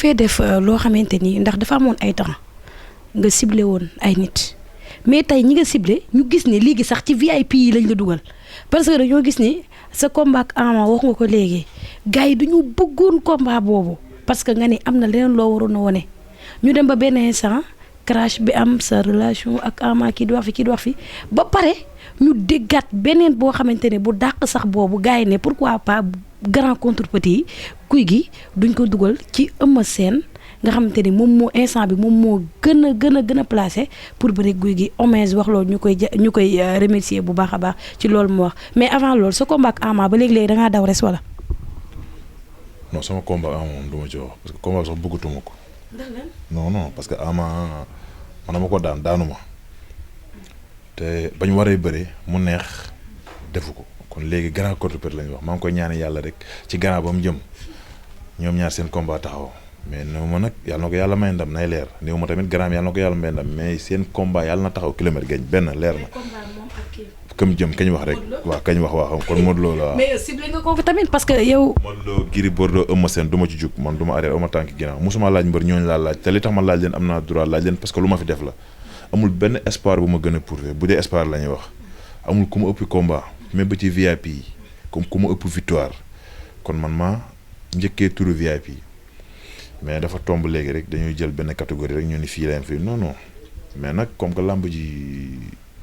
fee def loo xamante ni ndax dafa amoon ay temps nga ciblé woon ay nit mais tey ñi nga ciblé ñu gis ne léegi sax ci VIP yi lañ la dugal parce que dañoo gis ni sa combat ak Ama wax nga ko léegi gars yi dañu bëggoon combat boobu parce que nga ni am na leneen loo waroon a wone ñu dem ba benn instant crash bi am sa relation ak Ama kii di wax fi ba pare ñu déggaat beneen boo xamante ne bu dàq sax boobu gars yi ne pourquoi pas grand contre petit Gouye Gui duñ ko dugal ci Eumeu Sène nga xamante ni moom moo instant bi moom moo gën a placé pour bëri Gouye Gui Omez wax loolu ñu koy remercier bu baax a baax ci loolu mu wax mais avant loolu sa combat ak Ama ba léegi-léegi da ngaa daw res wala. non sama combat ak Ama moom du ma ci wax parce que combat bi sax bëggatuma ko. non parce que Ama man dama ko daanu ma te bañ waree bëre mu neex defu ko kon léegi grand contre petit lañu wax maa ngi koy ñaane yàlla rek ci grand ba mu jëm ñoom ñaar seen combat taxaw. mais néew ma nag yàlla na ko yàlla may ndam nay leer néew ma tamit garaam yàlla na ko yàlla may ndam mais seen combat yàlla na taxaw kilomètre gañ benn leer na. këm jëm kañ wax rek. waaw kañ wax waaw kon Modou Lo la. mais ciblé nga ko tamit parce que yow. Modou Lo Gris Bordeaux Eumeu Sène du ma ci jug man du ma arrêté ma tànk ginnaaw mosuma laaj mbër ñooñu laa laaj te li tax ma laaj leen am naa droit laaj leen parce que lu ma fi def la amul benn espoir bu ma gën a prouvé bu dee espoir la ñuy wax amul ku ma ëpp combat même ba ci VIP yi comme ku ma ëpp victoire kon man maa njëkkee turu VIP mais dafa tomb léegi rek dañuy jël benn catégorie rek ñu ni fii leen fii non mais nag comme que làmb ji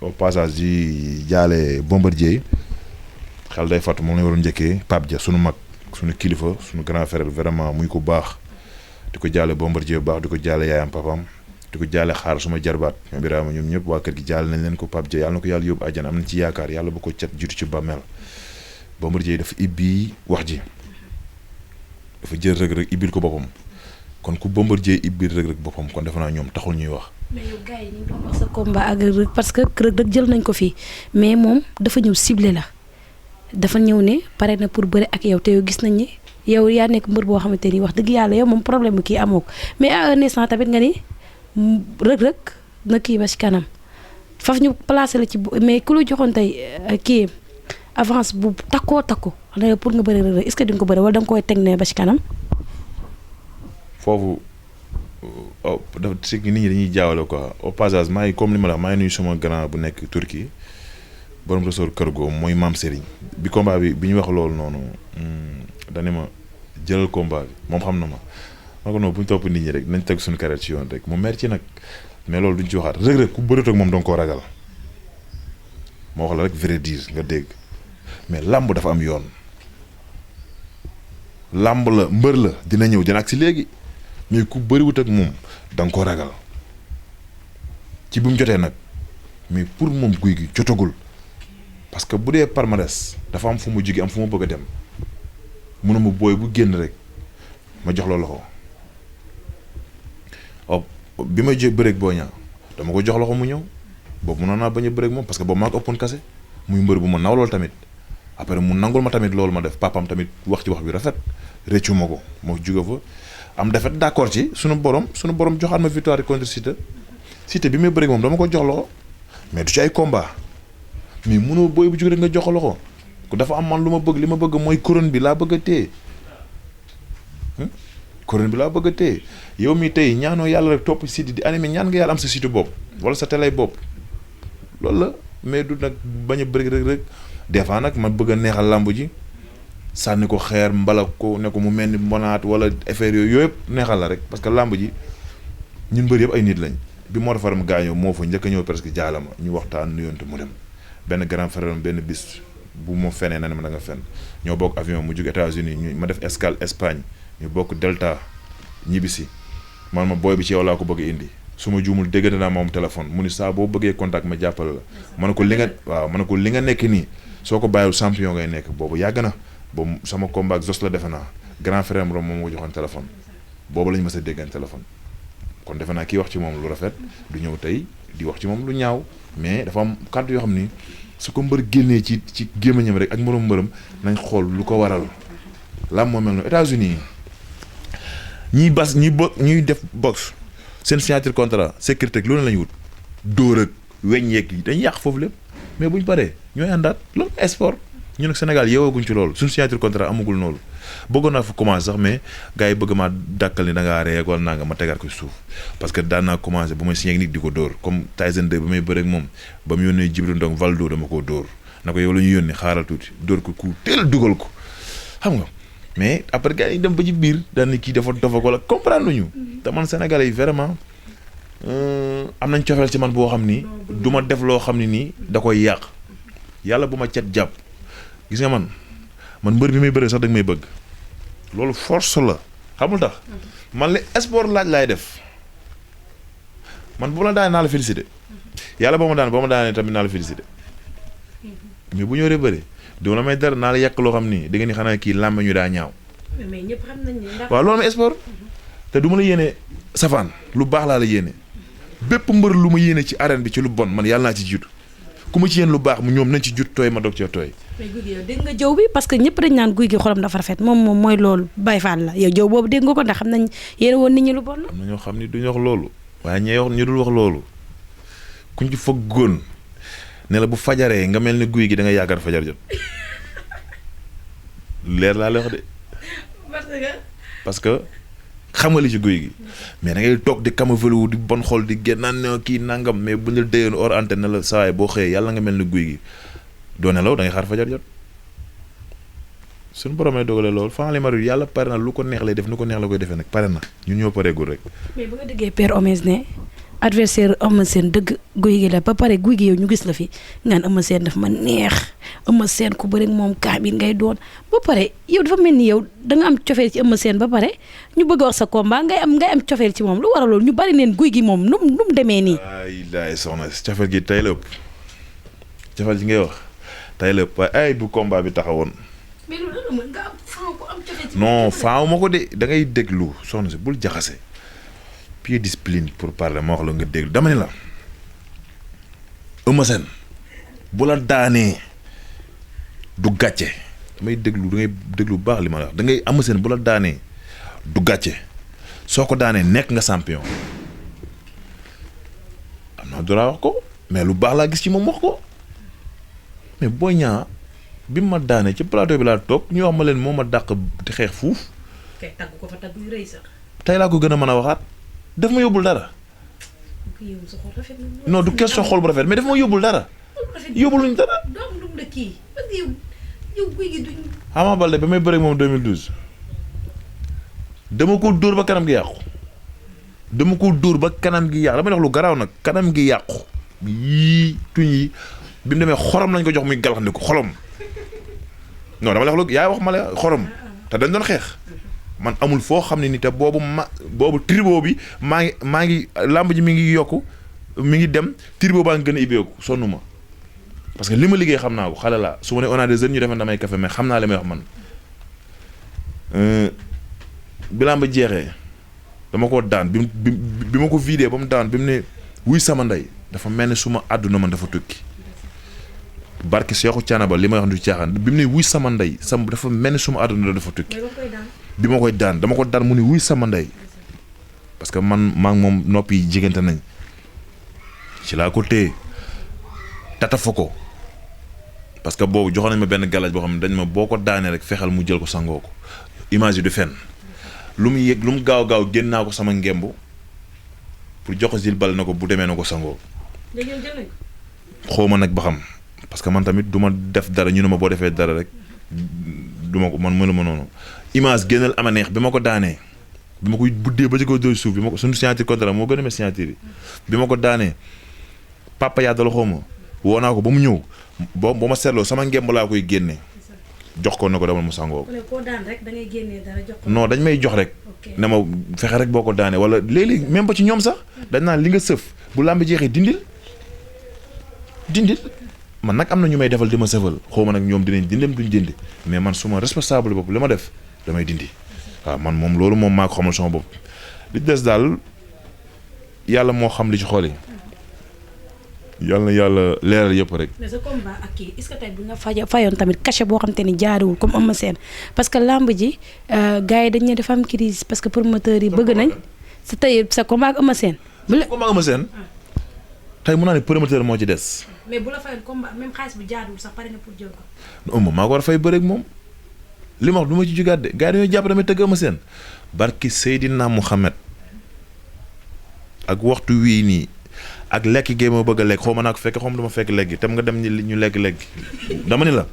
au passage ji jaale Bombardier xel day fàttu moom la ñu waroon njëkkee Pape Dia sunu mag sunu kilifa sunu grand frère vraiment muy ko baax di ko jaale Bombardier bu baax di ko jaale yaayam papam di ko jaale xaar suma jarbaat ñoom Birama ñoom ñëpp waa kër gi jaale nañ leen ko Pape Dia yàlla na ko yàlla yóbbu àjjana am nañ ci yaakaar yàlla bu ko cat jiitu ci bàmmeel Bombardier dafa ibbi wax ji dafa jël Reug Reug ibbil ko boppam kon ku Bombardier ibbil Reug Reug boppam kon defe naa ñoom taxul ñuy wax. mais yow gars yi ñu doon wax sa combat ak Reug Reug parce que Reug Reug jël nañ ko fii mais moom dafa ñëw ciblé la dafa ñëw ne pare na pour bëre ak yow te yow gis nañ ni yow yaa nekk mbër boo xamante ni wax dëgg yàlla yow moom problème bu kii amoo ko mais à un instant tamit nga ni Reug Reug na kii ba ci kanam faf ñu placé la ci mais ku la joxoon tey kii avance bu takkoo pour nga bëri Reug Reug est-ce que di nga ko bëri wala da nga koy teg ne ba ci kanam. foofu dafa si nit ñi dañuy jaawale quoi au passage maa ngi comme li ma la wax maa ngi nuyu sama grand bu nekk Turquie borom resort kër goo mooy maam Serigne bi combat bi ñu wax loolu noonu dane ma jëlal combat bi moom xam na ma ko noonu bu ñu topp nit ñi rek nañ teg suñu carrière ci yoon rek mu mer ci nag mais loolu duñ ci waxaat Reug Reug ku bëreet ak moom danga koo ragal moo wax la rek vrai dire nga dégg mais làmb dafa am yoon làmb la mbër la dina ñëw dina ak si léegi mais ku bëriwut ak moom da nga koo ragal ci bu mu jotee nag mais pour moom Gouye Gui jotagul parce que bu dee palmarès dafa am fu mu jóge am fu mu bëgg a dem mënuma booy bu génn rek ma jox la loxo bi may bëreeg Boy Niang dama ko jox loxo mu ñëw boobu mënoon naa bañ a bëreeg moom parce que boobu maa ko ëppoon kase muy mbër bu ma naw loolu tamit après mu nangul ma tamit loolu ma def papam tamit wax ci wax bi rafet réccu ma ko moo jóge fa am defet d'accord ci sunu borom joxaat ma victoire contre Siteu bi may bëreeg moom dama ko jox loxo mais du ci ay combat mais mënoo booy bu jóge rek nga jox loxo ku dafa am man lu ma bëgg li ma bëgg mooy couronne bi laa bëgg a téye couronne bi laa bëgg a téye yow mi tey ñaanoo yàlla rek topp site di animé ñaan nga yàlla am sa site bopp wala sa télé bopp loolu la mais du nag bañ a bëri rek des fois nag man bëgg a neexal làmb ji sànni ko xeer mbala ko ne ko mu mel ni mbonaat wala affaire yooyu yëpp neexal la rek parce que làmb ji ñun bëri yëpp ay nit lañ bi moo defaram gaañoo moo fa njëkk a ñëw presque jaala ma ñu waxtaan nuyonte mu dem benn grand frère benn bis bu ma fenee na ne ma da nga fen ñoo bokk avion mu jóg États-Unis ñu ma def escale Espagne ñu bokk Delta ñibbisi man ma booy bi ci yow laa ko bëgg indi su ma juumul déggante naa moom téléphone mu ni saa boo bëggee contact ma jàppale la ma ne ko li nga waaw ma ne ko li nga nekk nii soo ko bàyyiwul champion ngay nekk boobu yàgg na boobu sama combat ak Zos la defe naa grand frère am moom moo ko joxoon téléphone boobu lañu mës a déggante téléphone kon defe naa kii wax ci moom lu rafet du ñëw tey di wax ci moom lu ñaaw mais dafa am kàddu yoo xam ni su ko mbër génnee ci gémmiñam rek ak moroom mbërëm nañ xool lu ko waral lam moo mel noonu États-Unis ñuy def boxe seen signature contrat sécurité lu ne la ñu wut dóor ak weñ yeeg yi dañuy yàq foofu lépp mais buñ paree ñooy àndaat loolu sport ñun nag Sénégal yeewaguñ ci loolu suñu signature contrat amagul noonu bëggoon naa fa commencé sax mais gars yi bëgg maa dàkkal ni da ngaa ree wala naa nga ma tegaat ko ci suuf parce que daan naa commencé bu may signé ak nit di ko dóor comme Tyson 2 ba may bëre ak moom ba mu yónnee Jibril Ndong Valdo dama koo dóor na ko yow la ñu yónnee xaaral tuuti dóor ko ku teel dugal ko xam nga mais après gars yi dem ba ci biir daan ni kii dafa dof ak wala comprendre ñu te man Sénégalais yi vraiment am nañ cofeel ci man boo xam ni du ma def loo xam ne nii da koy yàq yàlla bu ma cet jàpp gis nga man mbër bi may bëre sax da nga may bëgg loolu force la xamul tax man li sport laaj laay def man bu la daanee naa la félicité yàlla boo ma daanee tamit naa la félicité mais bu ñëwee bëri doo la may dara naa la yàq loo xam ni da nga ni xanaa kii làmb ñu daa ñaaw. mais ñëpp xam nañ ne ndax. waaw loolu mooy sport te du ma la yéene safaan lu baax laa la yéene bépp mbër lu ma yéene ci arène bi ci lu bon man yàlla naa ci jiitu ku ma ci yéen lu baax mu ñoom nañ ci jut tooy ma dog cee tooy. mais Gouye Gui yow dégg nga jëw bi parce que ñëpp dañ naan Gouye Gui xolam dafa rafet moom mooy loolu Baye Fall la yow jëw boobu dégg nga ko ndax xam nañ yéen woon nit ñi lu bon la. am na ñoo xam ni duñu wax loolu waaye ñu dul wax loolu kuñ ci fëggoon ne la bu fajaree nga mel ni Gouye Gui da nga yaakaar fajar jot leer laa lay wax de. parce que xam nga li ci Gouye Gui mais da ngay toog di camoufler wu di bon xol di génnaan ne kii nangam mais bu ñu la déyoon hors antenne ne la saa waay boo xëyee yàlla nga mel ni Gouye Gui doo nelaw da ngay xaar fajar jot suñu borom lay dogalee loolu fan li mari yàlla pare na lu ko neex lay def nu ko neex la koy defee nag pare na ñun ñoo pareegul rek. mais ba nga déggee Père Omez ne adversaire Eumeu Sène dëgg Gouye Gui la ba pare Gouye Gui yow ñu gis la fi ngaan Eumeu Sène daf ma neex Eumeu Sène ku bëri moom kaabin ngay doon ba pare yow dafa mel ni yow da nga am cofeel ci Eumeu Sène ba pare ñu bëgg a wax sa combat ngay am cofeel ci moom lu waral loolu ñu bari neen Gouye Gui moom nu mu demee nii. ay laay soxna si cofeel gi tey la ëpp cofeel gi ngay wax tey la ëpp waaye ay bu combat bi taxawoon. mais loolu nga am faaw ko am cofeel ci non faaw ma ko de da ngay déglu soxna si bul jaxase. pied discipline pour parler ma wax la nga déglu dama ne la Eumeu Sène bu la daanee du gàcce damay déglu da ngay déglu bu baax li ma la wax da ngay Eumeu Sène bu la daanee du gàcce soo ko daanee nekk nga champion am naa droit wax ko mais lu baax laa gis ci moom wax ko mais Boy Niang bi ma daanee ci plateau bi laa toog ñu wax ma leen moo ma dàq di xeex fuuf. kay tagg ko fa tagg yu rëy sax. tey laa ko gën a mën a waxaat. daf ma yóbbul dara. non du question xol bu rafet mais daf ma yóbbul dara. yóbbuluñ dara. Ama Baldé ba may bëre moom 2012 dama ko dóor ba kanam gi yàqu. dama wax lu garaaw nag kanam gi yàqu. yii tuñ yi bi mu demee xorom lañ ko jox muy galaxandiku xolom non dama la wax lu yaay wax ma la xorom te dañ doon xeex. man amul foo xam ne ni te boobu tribo bi maa ngi làmb ji mi ngi yokku mi ngi dem tribo baa ngi gën a ibbeeku sonn ma parce que li ma liggéey xam naa ko xale laa su ma ne on a des jeunes ñu defoon damay café mais xam naa li may wax man bi làmb jeexee dama ko daan bi ma ko vidé ba mu daan bi mu ne wuy sama ndey dafa mel ni suma àdduna man dafa tukki barki Seexu Canaba li may wax du caaxaan bi mu ne wuy sama ndey dafa mel ni suma àdduna dafa tukki. bi ma koy daan dama ko daan mu ni wuy sama ndey parce que man maa ngi moom noppi yi jigante nañ ci laa ko téye tatafa ko parce que boobu joxoon nañ ma benn galaaj boo xam ne dañ ma boo ko daanee rek fexeel mu jël ko sangoo ko image yi du fenn lu mu gaaw génn naa ko sama ngemb pour jox ko Zil Bal na ko bu demee na ko sangoo xaw ma nag ba xam parce que man tamit du ma def dara ñu ne ma boo defee dara rek du ma ko man mënu ma noonu image génnal ama neex bi ma ko daanee bi ma koy buddee ba ci ko doy suuf bi ma ko suñu signature contrat moo gën a mel signature yi bi ma ko daanee papa yaa dala xaw ma woo naa ko ba mu ñëw ba ma seetloo sama ngemb laa koy génne jox ko na ko demal mu sangoo ko. Non dañ may jox rek. ne ma fexe rek boo ko daanee wala léeg-léeg même ba ci ñoom sax dañ naan li nga sëf bu làmb jeexee dindil man nag am na ñu may defal di ma sëfal xaw ma nag ñoom dinañ dindem duñ dindi mais man suma responsable bopp li ma def damay dindi waaw man moom loolu moom maa ko xamal sama bopp li des daal yàlla moo xam li ci xool yi yàlla na yàlla leeral yëpp rek. mais sa combat ak kii est-ce que tey bu nga fayoon tamit cachet boo xam te ni jaariwul comme Eumeu Sène parce que lamb ji gars yi dañ ne dafa am crise parce que promoteurs yi bëgg nañ sa combat ak Eumeu Sène. combat ak Eumeu Sène tey mun naa ne promoteur moo ci des. mais bu la fayoon combat même xaalis bu jaaduwul sax pare nga pour jël ko. Eumeu maa ko war a fay bëreeg moom li ma wax du ma ci jugaat de gars yi dañoo jàpp damay tëgg Eumeu Sène barki Seydina Mouhamed ak waxtu wii nii ak lekk gi ma bëgg a lekk xaw ma naa ko fekk xaw ma dama fekk lekk gi tam nga dem ñu lekk dama ni la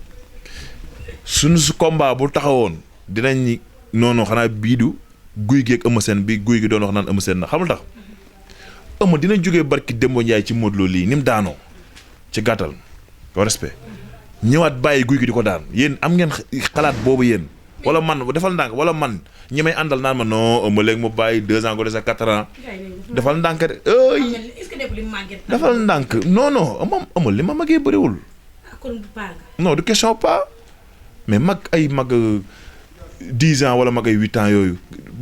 suñu su combat bu taxawoon dinañ ni non xanaa bii du guy gi ak Eumeu Sène bi guy gi doon wax naan Eumeu Sène na xamul tax Eumeu dina jógee barki Demba Ndiaye ci Modou Lo lii ni mu daanoo ci gàttal au respect ñëwaat bàyyi guy gi di ko daan yéen am ngeen xalaat boobu yéen wala man defal ndànk wala man ñi may àndal naan ma non Eumeu léegi mu bàyyi 2 ans ko des à 4 ans defal ndànk de defal ndànk non Eumeu li ma magee bëriwul non du question pas mais mag ay mag 10 ans wala mag ay 8 ans yooyu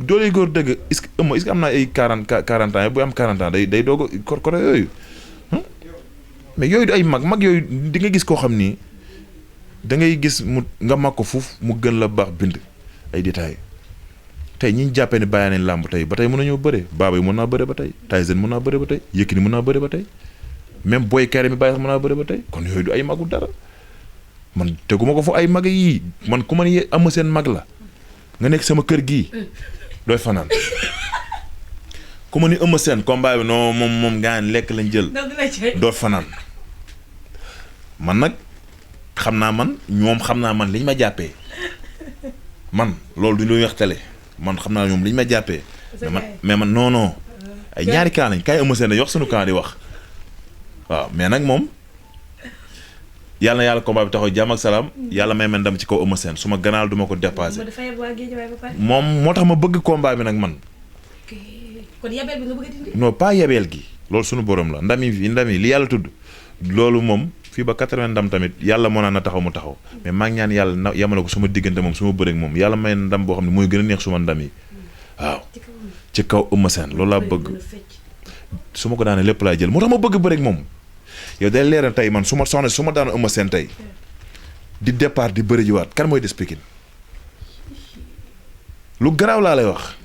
doole góor dëgg est-ce que Eumeu est-ce que am naa ay 40 ans bu am 40 ans day doog a korkoro yooyu mais yooyu du ay mag yooyu di nga gis koo xam ni da ngay gis mu nga mag ko fuuf mu gën la baax bind ay détails tey ñi ñu jàppee ne bàyyi nañ làmb tey ba tey mën nañoo bëre Baba yi mën naa bëre ba tey Tyson mën naa bëre ba tey Yékini mën naa bëre ba tey même Boy Kayré mi bàyyi sax mën naa bëre ba tey kon yooyu du ay magu dara man teguma ko fu ay mag yii man ku ma ni Eumeu Sène mag la nga nekk sama kër gii dooy fanaan ku ma ni Eumeu Sène combat bi non moom gaan lekk lañ jël doo fanaan man nag xam naa man ñoom xam naa man liñ ma jàppee man loolu du lu wax télé man xam naa ñoom liñ ma jàppee mais man non ay ñaari kaa lañ kaay Eumeu Sène dañuy wax sunu kaa di wax waaw mais nag moom yàlla na yàlla combat bi taxaw jàmm ak salaam yàlla may man dem ci kaw Eumeu Sène su ma ganaal du ma ko dépassé moom moo tax ma bëgg combat bi nag man kon yabeel bi nga bëgg a dindi non pas yabeel gi loolu sunu borom la ndam yi li yàlla tudd loolu moom fii ba 80 ndam tamit yàlla moo naan na taxaw mu taxaw mais maa ngi ñaan yàlla na yamale ko suma diggante moom suma bëreeg moom yàlla may ndam boo xam ne mooy gën a neex suma ndam yi waaw ci kaw Eumeu Sène loolu laa bëgg su ma ko daanee lépp laay jël moo tax ma bëgg bëreeg moom yow day leeral tey man su ma soxna su ma daanu Eumeu Sène tey di départ di bëri jiwaat kan mooy des Pikine lu garaaw laa lay wax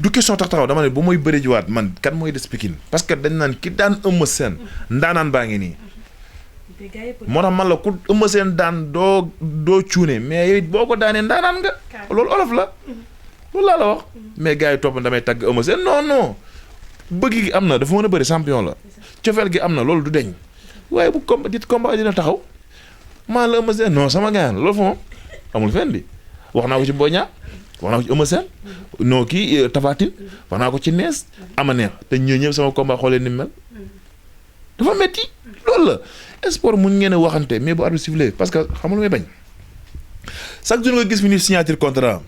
du question taxaw dama ne bu mooy bëri jiwaat man kan mooy des Pikine parce que dañ naan ki daan Eumeu Sène ndaanaan baa ngi nii moo tax man la ku Eumeu Sène daan doo cuune mais yow it boo ko daanee ndaanaan nga loolu olof la loolu laa la wax mais gars yi topp damay tagg Eumeu Sène non bëgg gi am na dafa mën a bëri champion la cofeel gi am na loolu du deñ waaye bu combat dina taxaw maa la Eumeu Sène non sama gaan loolu fa moom amul fenn bi wax naa ko ci Boy Niang wax naa ko ci Eumeu Sène non kii Tapha Tine wax naa ko ci nees ama neex te ñëpp sama combat xoolee ni mel dafa metti loolu la sport mun ngeen a waxante mais bu arbitre sifflé parce que xam nga lu may bañ chaque jour nga gis mi ni signature contrat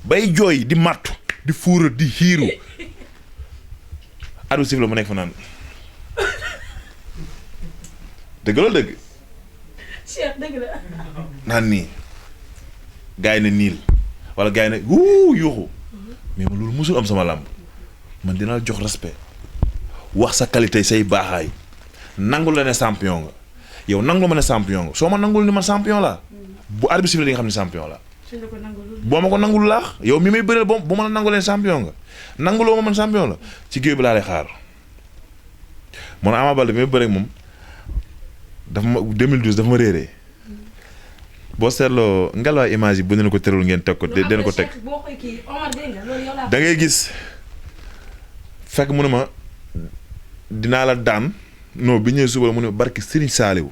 bay jooy di mattu di fuura di xiiru arbitre sifflé mu nekk fa naan dëgg la dëgg Cheikh dëgg la naan nii gars yi ne niil wala gars yi ne wuu yuuxu mais man loolu musul am sama làmb man dinaa jox respect wax sa qualité say baaxaay nangul la ne champion nga yow nangul ma ne champion nga soo ma nangul ni man champion la bu arbitre sifflé di nga xam ne champion la boo ma ko nangul laax yow mi may bëreel bu ma la nangulee champion nga nanguloo ma man champion la ci géew bi laa lay xaar man Ama Baldé bi may bëreeg moom dafa ma 2012 dafa ma réeree boo seetloo ngelawaay image yi bu ne ko tërul ngeen teg ko den ko teg da ngay gis fekk mu ne ma dinaa la daan non bi ñëwee suba mu ne barki Serigne Saliou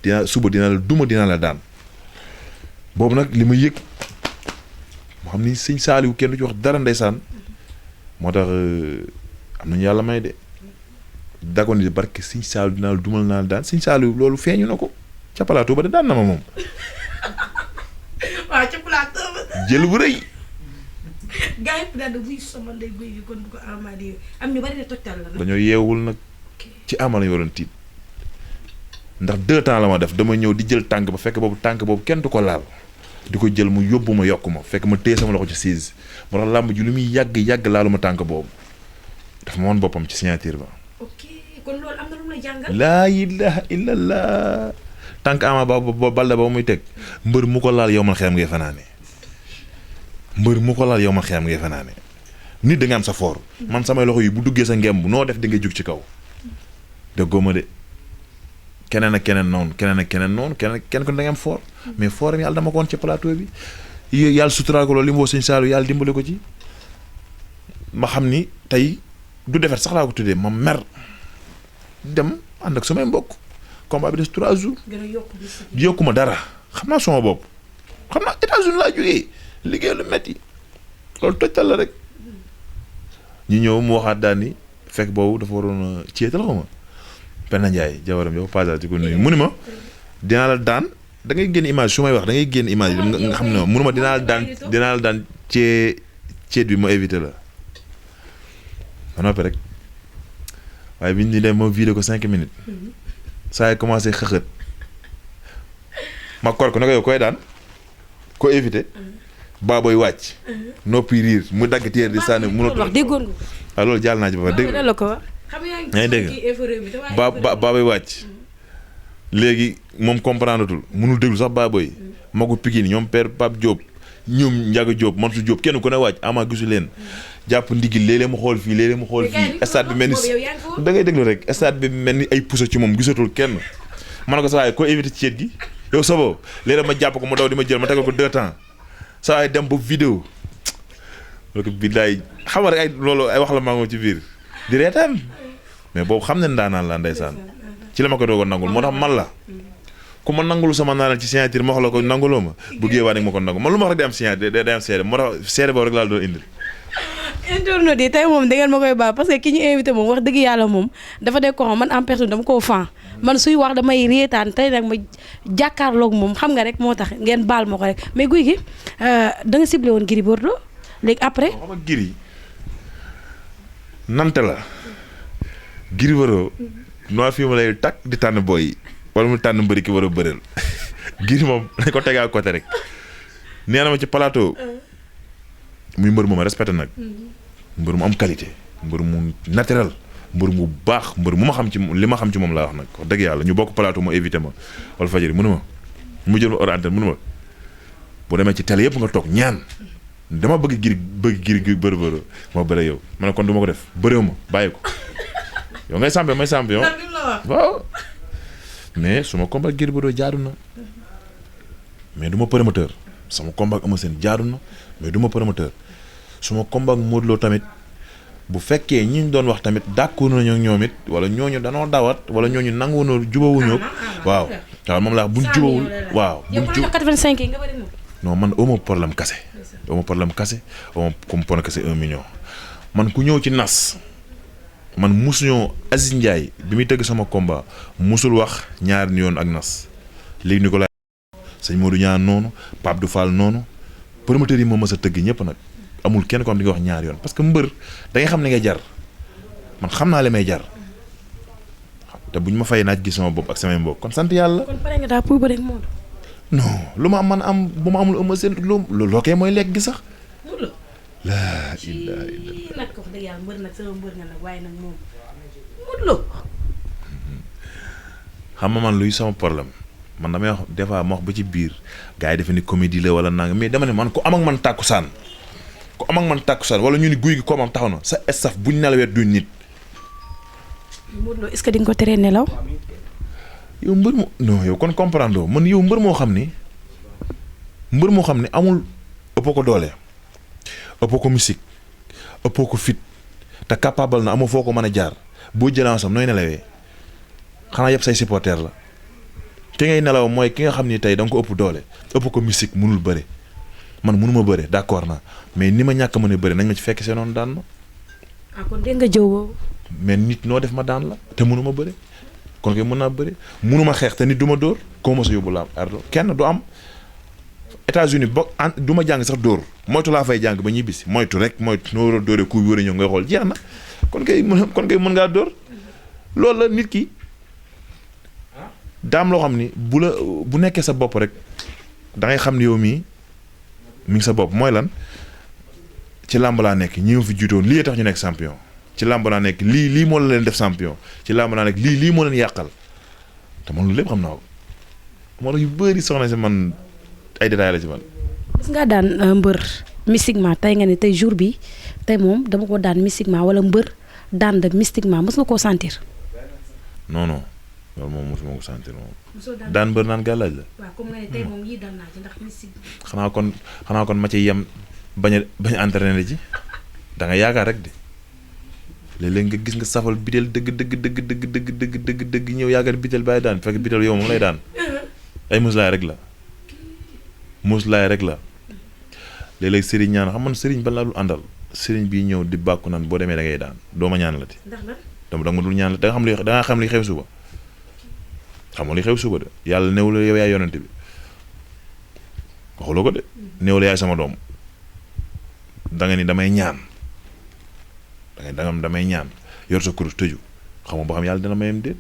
dinaa la duma dinaa la daan boobu nag li ma yëg moo xam ni Serigne Saliou kenn du ci wax dara ndeysaan moo tax am nañu yàlla may de dagoon ni barki Serigne Saliou dinaa la dumal naa la daan Serigne Saliou loolu feeñu na ko ca plateau ba de daan na ma moom. waaw ca plateau ba. jël bu rëy. gars yi daal di buy sama ndey buy gi kon bu ko amaatee am ñu bari de tojtal la. dañoo yeewul nag ci Ama la ñu waroon tiit ndax 2 temps la ma def dama ñëw di jël tànk ba fekk boobu tànk boobu kenn du ko laal di ko jël mu yóbbu ma yokku ma fekk ma téye sama loxo ci siis moo tax làmb ji lu muy yàgg laalu ma tànk boobu daf ma woon boppam ci signature ba. ok kon loolu am na lu mu lay jàngal. laa ilaha illallah. tànk Ama ba Baldé ba muy teg mbër mu ko laal yow man xeem ngay fanaane mbër mu ko laal yow man xeem ngay fanaane nit da nga am sa fort man samay loxo yi bu duggee sa ngemb noo def di nga jug ci kaw déggoo ma de keneen ak keneen noonu kenn ko da nga am fort mais fort yàlla dama ko woon ci plateau bi yàlla suturaal ko loolu li mu woo sëñ Saalum yàlla dimbale ko ci ma xam ni tey du defet sax laa ko tuddee ma mer dem ànd ak samay mbokk combat bi des 3 jours yokkuma dara xam naa sama bopp xam naa États-Unis laa jógee liggéey lu metti loolu tojtal la rek ñu ñëw mu waxaat daal ni fekk boobu dafa waroon ceetal xaw ma Penda Ndiaye jawaram yow passage ci ko nuyu mu ni ma dinaa la daan da ngay génn image su may wax da ngay génn image nga xam ne ma munuma dinaa la daan ceet bi ma éviter la ma noppi rek waaye bi ñu dem ma vidé ko 5 minutes saa yi commencé xëxët ma kor ko ne ko yow koy daan ko éviter baaboy wàcc noppi riir mu dagg téer di sànni munatu wax déggoon nga loolu jàll naa ci ba dégg la ko wax yaa ngi dégg baaboy wàcc léegi moom comprendre tul mënul déglu sax baaboy magu Pikine ñoom père Pape Diop ñoom Ndiaga Diop Mansour Diop kenn ku ne wàcc ama gisu leen jàpp ndigil léeg-léeg mu xool fii léeg-léeg mu xool fii stade bi mel ni da ngay déglu rek stade bi mel ni ay puso ci moom gisatul kenn man ko sa waaye ko éviter ceet gi yow sabo léeg-léeg ma jàpp ko mu daw di ma jël ma tegal ko 2 temps saa waay dem ba vidéo loolu billaay xam nga rek ay loolu ay wax la maa ngi ci biir di reetaan mais boobu xam ne ndaanaan la ndeysaan ci la ma ko doogoon nangul moo tax man la ku ma nangul sama naanal ci signature ma wax la ko nanguloo ma bu géewaa nag ma ko nangul man lu ma wax rek day am signature day am seede moo tax seede boobu rek laa doon indil internaute yi tey moom da ngeen ma koy baax parce que ki ñu invité moom wax dëgg yàlla moom dafa nekk ko xam man en personne dama koo fan man suy wax damay reetaan tey nag ma jàkkaarloog moom xam nga rek moo tax ngeen baal ma ko rek mais guy gi da nga ciblé woon Gris Bordeaux léegi après. xam nga Gris nante la Gris Bordeaux noo fi ma lay takk di tànn booy wala mu tànn mbëri ki war a bëreel Gris moom dañ ko tegaa côté rek nee na ma ci plateau. muy mbër mu ma respecté nag mbër mu am qualité mbër mu naturel mbër mu baax mbër mu ma xam ci li ma xam ci moom laa wax nag wax dëgg yàlla ñu bokk plateau mu évité ma wala fajari mënu ma mu jël ma orienté mënu ma boo demee ci télé yëpp nga toog ñaan dama bëgg giri bëri ma bëre yow ma ne kon du ma ko def bëréew ma bàyyi ko yow ngay champion may champion waaw mais suma combat Gris Bordeaux jaadu na mais du ma promoteur sama combat ak Eumeu Sène jaadu na mais du ma promoteur suma combat ak Modou Lo tamit bu fekkee ñi ñu doon wax tamit d'accord nañu ak ñoom it wala ñooñu danoo dawat wala ñooñu nanguwoon jubawuñu waaw waaw moom laa buñ jubawul waaw buñ jub 85 yi nga bëri moom non man amoo problème kase amoo problème kase amoo comme pon kase 1 million man ku ñëw ci nas man musuñoo Aziz Ndiaye bi muy tëgg sama combat musul wax ñaari yoon ak nas léegi ni ko la sëñ Modou ñaan noonu Pape du Fall noonu promoteur yi moom mës a tëgg ñëpp nag amul kenn ko am di nga wax ñaari yoon parce que mbër da ngay xam ne ngay jar man xam naa li may jar te buñ ma fay naaj gis sama bopp ak samay mbokk kon sant yàlla. kon pare nga daal pour bëre ak Modou. non lu ma am man am bu ma amul Eumeu Sène loo koy mooy lekk gi sax. Modou Lo. laa ilaaha illallaah. nag wax dëgg yàlla mbër nag sama mbër nga nag waaye nag moom Modou Lo. xam nga man luy sama problème man damay wax des fois ma wax ba ci biir gars yi defe ni comédie la wala nanga mais dama ne man ku am ak man tàkkusaan ku am ak man tàkkusaan wala ñu ni guy gi ko am taxaw na sa staff buñ nelawee duñ nit. Modou Lo est-ce que di nga ko teree nelaw. yow mbër moo non yow kon comprendre man yow mbër moo xam ni amul ëpp ko doole ëpp ko musique ëpp ko fit te capable na amoo foo ko mën a jaar boo jëlee sam nooy nelawee xanaa yëpp say supporter la ki ngay nelaw mooy ki nga xam ni tey da nga ko ëpp doole ëpp ko musique mënul bëre man mënuma bëre d'accord naa mais ni ma ñàkk mën a bëre nañ ma ci fekk see noonu daan ma. ah kon dégg nga jëw woowu. mais nit noo def ma daan la te mënuma bëre kon kay mën naa bëre mënuma xeex te nit du ma dóor koo ma sa yóbbu laa ardo kenn du am États-Unis ba du ma jàng sax dóor moytu laa fay jàng ba ñibbisi moytu rek moytu noo war a dóoree ku wër a ñëw ngay xool jeex na kon kay mën ngaa dóor loolu la nit ki daam loo xam ni bu nekkee sa bopp rek da ngay xam ni yow mii mi ngi sa bopp mooy lan ci làmb laa nekk ñi ma fi jiitoon lii tax ñu nekk champion ci làmb laa nekk lii moo la leen def champion ci làmb laa nekk lii moo leen yàqal te man loolu lépp xam naa ko moo tax yu bëri soxna si man ay détails la ci man. gis nga daan mbër mystiquement tey nga ne tey jour bi tey moom dama ko daan mystiquement wala mbër daan da mystiquement mës nga koo sentir. non non loolu moom mosuma ko sentir moom. daan mbër naan gàllaaj la. waaw comme nga ne tey moom yii dal naa ci ndax mystique. xanaa kon ma ci yem bañ a entraîné ji da nga yaakaar rek de léeg-léeg nga gis nga safal bitel dëgg ñëw yaakaar bitel bàyyi daan fekk bitel yow moom lay daan ay muslaay rek la léeg-léeg sëriñ ñaan xam man sëriñ ban laa dul àndal sëriñ bii ñëw di bàkku naan boo demee da ngay daan doo ma ñaan la ti da nga ma dul ñaan la da nga xam li xew suba xamoo li xew suba de yàlla néew la yow yaay yonente bi waxuloo ko de néew la yaay sama doom da nga ni damay ñaan damay ñaan yor sa kurus tëju xam nga ba xam yàlla dina mayam déet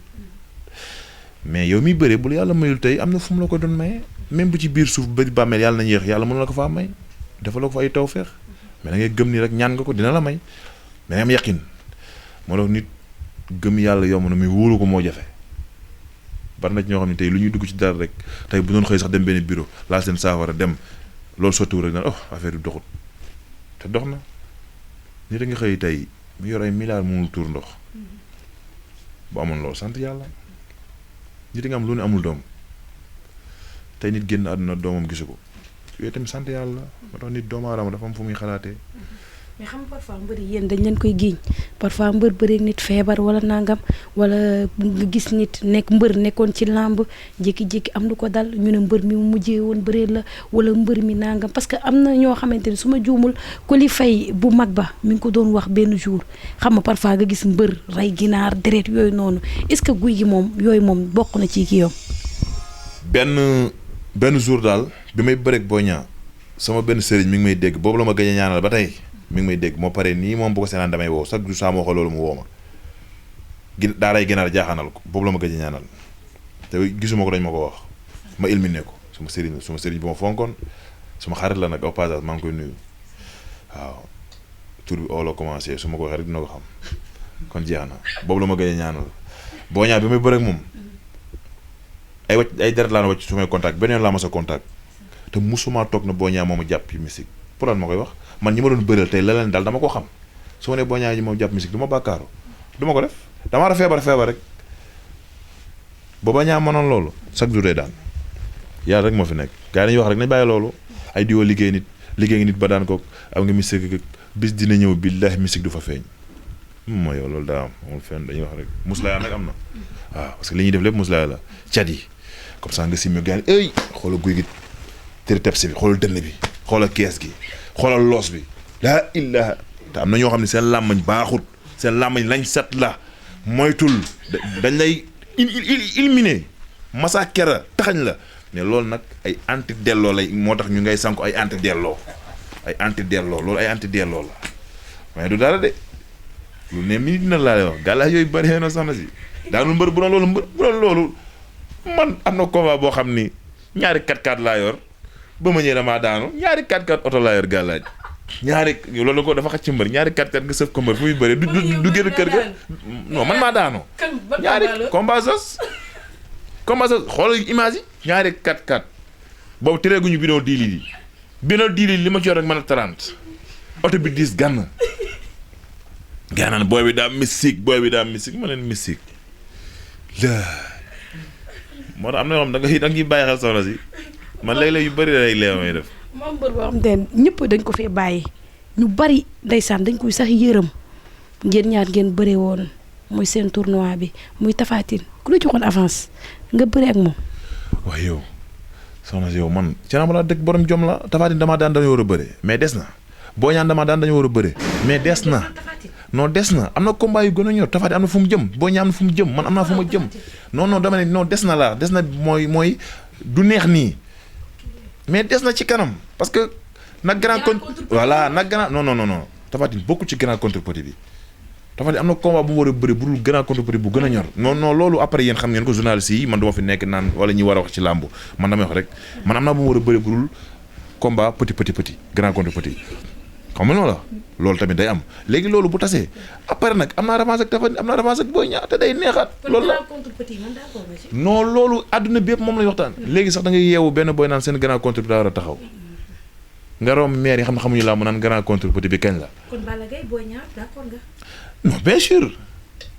mais yow miy bëree bul yàlla mayul tey am na fu mu la ko doon maye même bu ci biir suuf bëri bàmmeel yàlla na yéex yàlla mën la ko faa may dafa la ko fa ay tawfeex mais da ngay gëm ni rek ñaan nga ko dina la may mais am yaqin moo tax nit gëm yàlla yomb na muy wóolu ko moo jafe bari na ci ñoo xam ne tey lu ñuy dugg ci dara rek tey bu doon xëy sax dem benn bureau laal seen saafara dem loolu sottiwul rek naan affaire bi doxut te dox na nit a nga xëy tey mu yor ay milliards mënul tuur ndox bu amoon loolu sant yàlla nit a nga am lu ne amul doom tey nit génn àdduna doomam gisu ko yooyu tamit sant yàlla moo tax nit doomu aadama dafa am fu muy xalaatee. mais xam nga parfois mbër yéen dañ leen koy giiñ parfois mbër bëreeg nit feebar wala nangam wala nga gis nit nekkoon ci làmb jékki-jékki am lu ko dal ñu ne mbër mi mu mujjee woon bëree la wala mbër mi nangam parce que am na ñoo xamante ni su ma juumul ko li fay bu mag ba mi ngi ko doon wax benn jour xam nga parfois nga gis mbër rey ginaar deret yooyu noonu est-ce que guy gi moom yooyu moom bokk na ci kii yow. benn jour daal bi may bëreeg Boy Niang sama benn sëriñ mi ngi may dégg boobu la ma gëj a ñaanal ba tey. mi ngi may dégg moo pare nii moom bu ko seenaan damay woo chaque jour saa ma waxee loolu mu woo ma daaray ginaar jaaxaanal ko boobu la ma gëj a ñaanal te gisuma ko dañ ma ko wax ma éliminé ko suma sëriñ bu ma fonkoon suma xarit la nag au passage maa ngi koy nuyu waaw tur bi oo la commencé su ma ko waxee rek dina ko xam kon jeex na boobu la ma gëj a ñaanal Boy Niang bi may bëre ak moom ay deret laa na wàcc su may contact beneen laa ma sa contact te musuma toog na Boy Niang moom a jàpp ci musique pour lan ma koy wax man ñi ma doon bëreel tey la leen daal dama ko xam su ma nee Boy Niang ñi moom jàpp musique du ma bàkkaaru du ma ko def damaa war a feebar rek ba Boy Niang mënoon loolu chaque jour day daan yàlla rek moo fi nekk gars yi dañuy wax rek nañ bàyyi loolu ay diwoo liggéey ngi nit ba daan ko am nga musique bis dina ñëw billahi musique du fa feeñ mooy yow loolu daa amul fenn dañuy wax rek muslaaya nag am na waaw parce que li ñuy def lépp muslaaya la cat yi comme ça nga simmi gars yi xoolal guy gi tëri tepsi bi xoolal dënn bi xoolal kees gi xoolal loos bi laa ilaha te am na ñoo xam ne seen làmmañ baaxut seen làmmañ lañ set la moytul dañ lay éliminer massacre taxañ la mais loolu nag ay anti delloo lay moo tax ñu ngay sanko ay anti delloo loolu ay anti delloo la mais du dara de lu ne mi dina laa lay wax gàllaaj yooyu bari na soxna si daanul mbër bu doon loolu man am na combat boo xam ni ñaari 4x4 laa yor ba ma ñëwee damaa daanu ñaari 4x4 oto laa yor gàllaaj ñaari loolu ko dafa xaj ci mbër ñaari 4x4 nga sëf ko mbër fu muy bëree du génn kër ga non man maa daanu ñaari combat sos xoolal image yi ñaari 4x4 boobu tereeguñu binoo diili li ma ci yor rek mën a 30 oto bi 10 gann gaa naan booy bi daa mystique ma leen mystique la moo tax am na yoo xam da nga bàyyi xel soxna si man léeg-léeg yu bëri lay leew may def. moom mbër boo xam te ne ñëpp dañ ko fee bàyyi ñu bari ndeysaan dañ koy sax yërëm ngeen ñaar ngeen bëree woon muy seen tournoi bi muy Tapha Tine ku la joxoon avance nga bëree ak moom. waaw yow soxna si yow man ci naa ma laa dëkk borom jom la Tapha Tine damaa daan dañoo war a bëree mais des na Boy Niang damaa daan dañoo war a bëree mais des na. non des na am na combat yu gën a ñor Tapha Tine am na fu mu jëm Boy Niang am na fu mu jëm man am naa fu ma jëm non dama ne non des na laa des na mooy du neex nii mais des na ci kanam parce que nag grand voilà nag grand non Tapha Tine bokku ci grand contre-petit bi Tapha Tine am na combat bu mu war a bëri bu dul grand contre-petit bu gën a ñor non loolu après yéen xam ngeen ko journaliste yi man duma fi nekk naan wala ñi war a wax ci làmb man damay wax rek man am naa bu mu war a bëri bu dul combat petit grand contre-petit xam nga noonu la loolu tamit day am léegi loolu bu tasee après nag am naa revanche ak Tapha Tine am naa revanche ak Boy Niang te day neexaat. loolu la non loolu àdduna bi yëpp moom lañu waxtaan. léegi sax da ngay yeewu benn boy naan seen grand contre bi daa war a taxaw nga romb maire yi xam ne xamuñu làmb naan grand contre petit bi kañ la. kon Balla Gaye Boy Niang d'accord nga. non bien sûr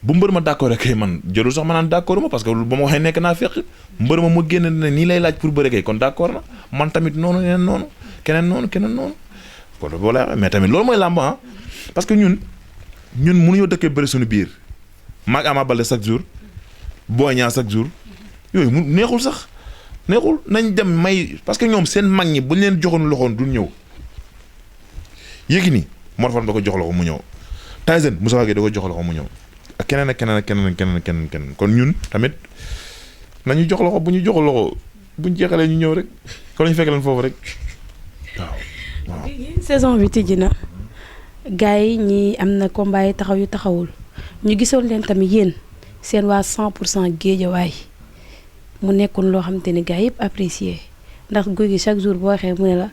bu mbër ma d'accord rek kay man jëlul sax ma naan d'accord ma parce que ba ma waxee nekk naa fekk mbër ma génn ne nii lay laaj pour bëre kay kon d'accord na man tamit noonu yeneen noonu keneen noonu kon boo lay mais tamit loolu mooy làmb ah parce que ñun mënuñoo dëkkee bëri suñu biir maag Ama Baldé chaque jour Boy Niang chaque jour yooyu mu neexul sax neexul nañ dem may parce que ñoom seen mag ñi buñ leen joxoon loxoon du ñëw Yékini Mor Fadam da ko jox loxo mu ñëw Tyson Moussa Gueye da ko jox loxo mu ñëw ak keneen kon ñun tamit nañu jox loxo bu ñu jox loxo buñ jeexalee ñu ñëw rek kon lañu fekk leen foofu rek waaw. saison bi tijji na gars yi ñii am na combat yi taxaw yu taxawul ñu gisoon leen tamit yéen seen waa 100% Géejawaay mu nekkoon loo xamante ni gars yëpp apprécié ndax Gouye Gui chaque jour boo waxee mu ne la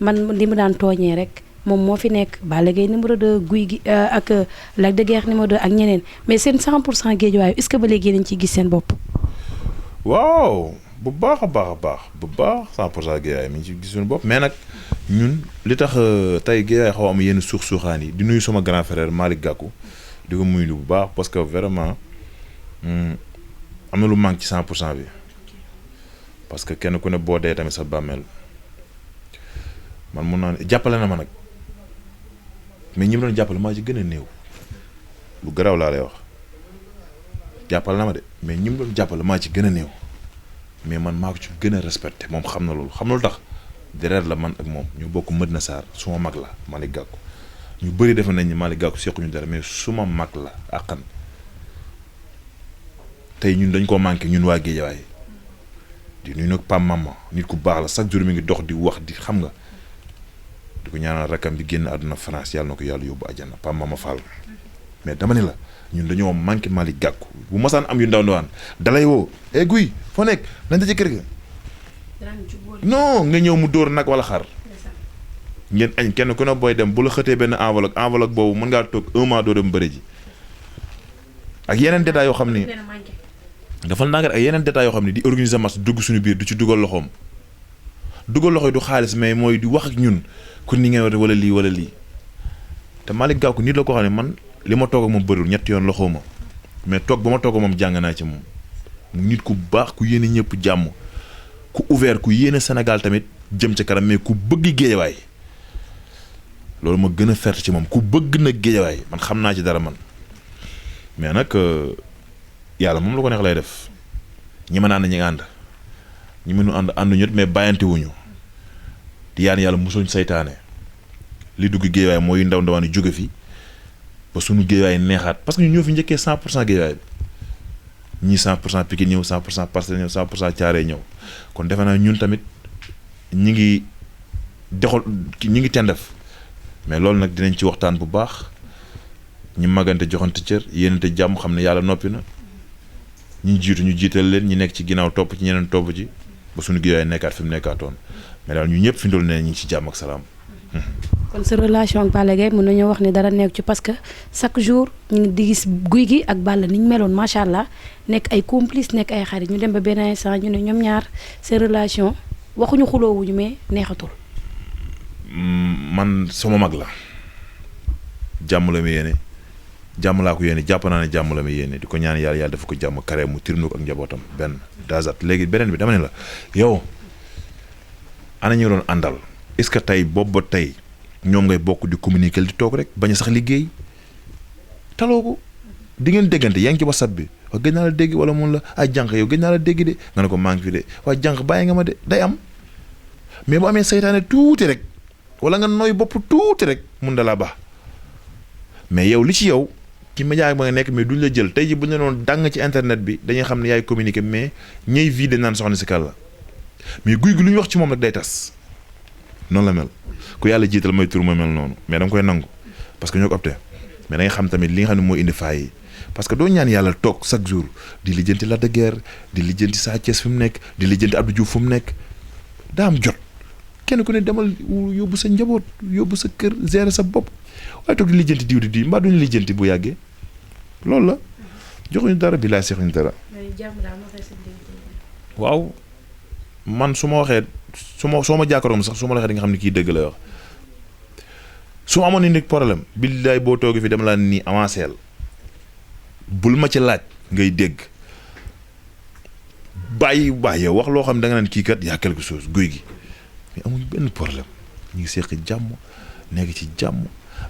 man li mu daan tooñee rek moom moo fi nekk Balla Gaye numéro 2 Gouye Gui ak Lac de Guiers numéro 2 ak ñeneen mais seen 100% Géejawaay est-ce que ba léegi yéen a ngi ciy gis seen bopp. waaw bu baax a baax bu baax 100% Géejawaay mi ngi ci gis suñu bopp mais nag ñun li tax tey Géejawaay xaw am yenn suuxaan yi di nuyu sama grand frère Malick Gakou di ko muy bu baax parce que vraiment am na lu manque ci 100% bi. parce que kenn ku ne boo dee tamit sa bàmmeel man mun naa ne jàppale na ma nag mais ñi mu doon jàppale maa ci gën a néew lu garaaw laa lay wax jàppale na ma de mais ñi mu doon jàppale maa ci gën a néew mais man maa ko ci gën a respecté moom xam na loolu xam na lu tax deret la man ak moom ñu bokk Medina Sarr suma mag la Malick Gakou ñu bëri defe nañ ni Malick Gakou sequñu dara mais suma mag la àqan tey ñun dañ koo manqué ñun waa Géejawaay di nuyu nag Pam Mama nit ku baax la chaque jour mi ngi dox di wax di xam nga di ko ñaanal rakam bi génn àdduna France yàlla na ko yàlla yóbbu àjjana Pam Mama Fall mais dama ne la ñun dañoo manqué Malick Gakou bu masaan am yu ndaw ndawaan dalay woo Guy foo nekk nañ daje kër ga non nga ñëw mu dóor nag wala xar ngeen añ kenn ku ne booy dem bu la xëtee benn enveloppe boobu mën ngaa toog 1 mois doo dem bëri ji ak yeneen détails yoo xam ni dafa ndànk ak yeneen détails yoo xam ne di organiser match dugg suñu biir du ci dugal loxoom dugal loxo yi du xaalis mais mooy di wax ak ñun kon ni ngeen wate wala lii te Malick Gakou nit la ko xam ne man li ma toog ak moom bëriwul ñetti yoon loxoo ma mais toog ba ma toog ak moom jàng naa ci moom nit ku baax ku yéene ñëpp jàmm ku ouvert ku yéene Sénégal tamit jëm ca kanam mais ku bëgg Géejawaay loolu ma gën a fert ci moom ku bëgg na Géejawaay man xam naa ci dara man mais nag yàlla moom la ko neex lay def ñi mën a ànd ñi nga ànd ñi mënu ànduñu mais bàyyante wuñu di yaan yàlla mosuñ saytaane li dugg Géejawaay mooy ndaw ndawaan yu jóge fi ba suñu Géejawaay neexaat parce que ñu ñoo fi njëkkee 100% Géejawaay bi ñii 100% Pikine ñëw 100% Parcelles ñëw 100% Thiaroye ñëw kon defe naa ñun tamit ñi ngi doxal ñi ngi tendef mais loolu nag dinañ ci waxtaan bu baax ñi magante joxante cër yéenante jàmm xam ne yàlla noppi na ñi jiitu ñu jiital leen ñi nekk ci ginnaaw topp ci ñeneen topp ci ba suñu Géejawaay nekkaat fi mu nekkaatoon mais daal ñu ñëpp fi ndol ne ñi ngi ci jàmm ak salaam. kon sa relation ak Balla Gaye mën nañoo wax ni dara nekk ci parce que chaque jour ñu ngi di gis Gouye Gui ak Balla ni ñu meloon macha allah nekk ay complice nekk ay xarit ñu dem ba benn instant ñu ne ñoom ñaar seen relation waxuñu xuloowuñu mais neexatul. man sama mag la jàmm la ma yéene jàmm laa ko yéene jàpp naa ne jàmm la ma yéene di ko ñaan yàlla dafa ko jàmm kare mu tirnu ko ak njabootam benn dazat léegi beneen bi dama ne la yow ana ñu doon àndal est-ce que tey boobu ba tey ñoom ngay bokk di communiquer di toog rek bañ a sax liggéey taloo ko di ngeen déggante yaa ngi ci WhatsApp bi wax gëj naa la dégg wala mun la ay jànq yow gëj naa la dégg de nga ne ko maa ngi fi de waaye jànq bàyyi nga ma de day am mais bu amee saytaane tuuti rek wala nga nooy bopp tuuti rek mun da laa baax mais yow li ci yow ci média ba nga nekk mais duñ la jël tey ji bu ñu la doon dàng ci internet bi dañuy xam ne yaay communiquer mais ñëy vie dañ naan soxna si kàlla mais Gouye Gui lu ñu wax ci moom rek day tas noonu la mel ku yàlla jiital mooy tur mooy mel noonu mais da nga koy nangu parce que ñoo ko opté mais da nga xam tamit li nga xam ne mooy indi faay yi parce que doo ñaan yàlla toog chaque jour di lijjanti Lac de Guiers di lijjanti Sa Thiès fi mu nekk di lijjanti Abdou Diouf fu mu nekk daa am jot kenn ku ne demal yóbbu sa njaboot yóbbu sa kër gérer sa bopp waaye toog di lijjanti diw di mbaa duñu lijjanti bu yàggee loolu la joxuñu dara bilaay seexuñu dara. waaw man su ma waxee soo ma jàkkaaroon sax su ma la waxee di nga xam ne kii dëgg la wax su ma amoon ni nit problème billaay boo toogee fi dama laa nii avancé bul ma ci laaj ngay dégg bàyyi yow wax loo xam ne da nga naan kii kat yaa quelque chose guy gi mais amuñ benn problème ñu ngi seq jàmm nekk ci jàmm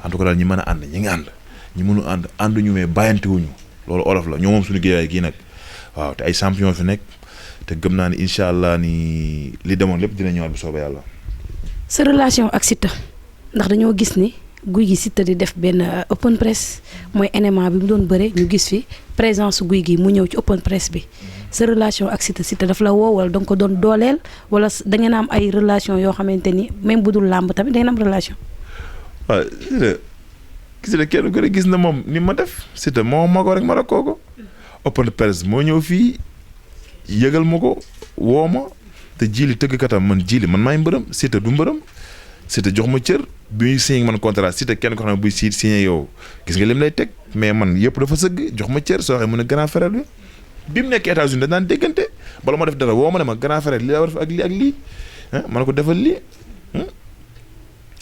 en tout cas daal ñi mën a ànd ñi ngi ànd ñi mënu ànduñu mais bàyyantewuñu loolu olof la ñoo moom suñu géewaay gii nag waaw te ay champion fi nekk te gëm naa ni incha allah ni li demoon lépp dina ñëwaat bu soobee yàlla. sa relation ak Siteu ndax dañoo gis ni guy gi Siteu di def benn open press mooy élément bi mu doon bëre ñu gis fi présence guy gi mu ñëw ci open press bi sa relation ak Siteu daf la woo wala da nga ko doon dooleel wala da ngeen am ay relation yoo xamante ni même bu dul làmb tamit da ngeen am relation. waaw Siteu kenn ku ne gis na moom ni ma def Siteu moo magoo rek ma rakkoo ko open press moo ñëw fii yëgal ma ko woo ma te jili tëggkatam man maay mbërëm Siteu du mbërëm Siteu jox ma cër bi muy signé man contrat Siteu kenn ko xam ne buy signé yow gis nga lim lay teg mais man yëpp dafa sëgg jox ma cër soo waxee mu ne grand frère bi mu nekk États-Unis dañ daan déggante bala ma def dara woo ma ne ma grand frère li la war a def ak lii ak lii ma ne ko defal lii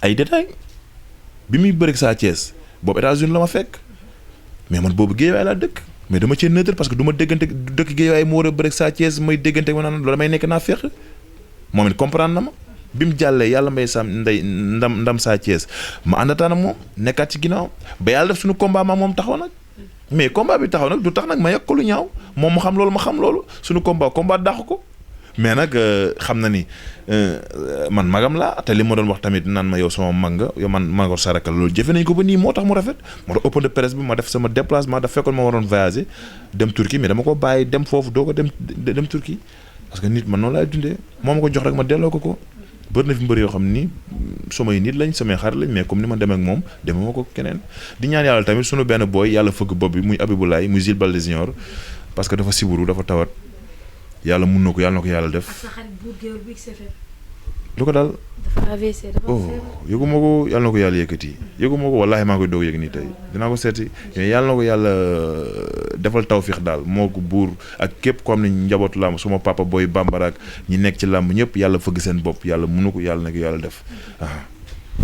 ay détails bi muy bëri Sa Thiès boobu États-Unis la ma fekk mais man boobu Guédiawaye laa dëkk mais dama cee neutre parce que du ma déggante dëkk Guédiawaye mu war a bëri Sa Thiès may déggante ma naan loolu may nekk naa fekk moom it comprendre na ma bi mu jàllee yàlla may ndam Sa Thiès ma àndataan ak moom nekkaat ci ginnaaw ba yàlla def suñu combat ma moom taxaw nag mais combat bi taxaw nag du tax nag ma yàq ko lu ñaaw moom ma xam loolu suñu combat dàq ko mais nag xam na ni man magam laa te li ma doon wax tamit naan ma yow sama mag nga yow man magor saraka loolu jëfe nañ ko ba nii moo tax mu rafet moo tax open de presse bi ma def sama déplacement daf fekkoon ma waroon voyager dem Turquie mais dama ko bàyyi dem foofu doo ko dem Turquie parce que nit man noonu laay dundee moo ma ko jox rek ma delloo ko bëri na fi mbër yoo xam ni samay nit lañ samay xarit lañ mais comme ni ma demee ak moom demee ma ko keneen di ñaan yàlla tamit sunu benn booy yàlla fëgg bopp bi muy Abibulaay muy Jules Baldé Junior parce que dafa siburu dafa tawat yàlla mun na ko yàlla def lu ko daal yëguma ko yàlla na ko yàlla yëkkati yëguma ko wallaahi maa koy doog yëg nii tey dinaa ko seeti mais yàlla na ko yàlla defal tawfiix daal moo ko buur ak képp ko am ne njabootu làmb suma papa booy bambara ak ñi nekk ci làmb ñëpp yàlla fëgg seen bopp yàlla mun na ko yàlla na ko yàlla def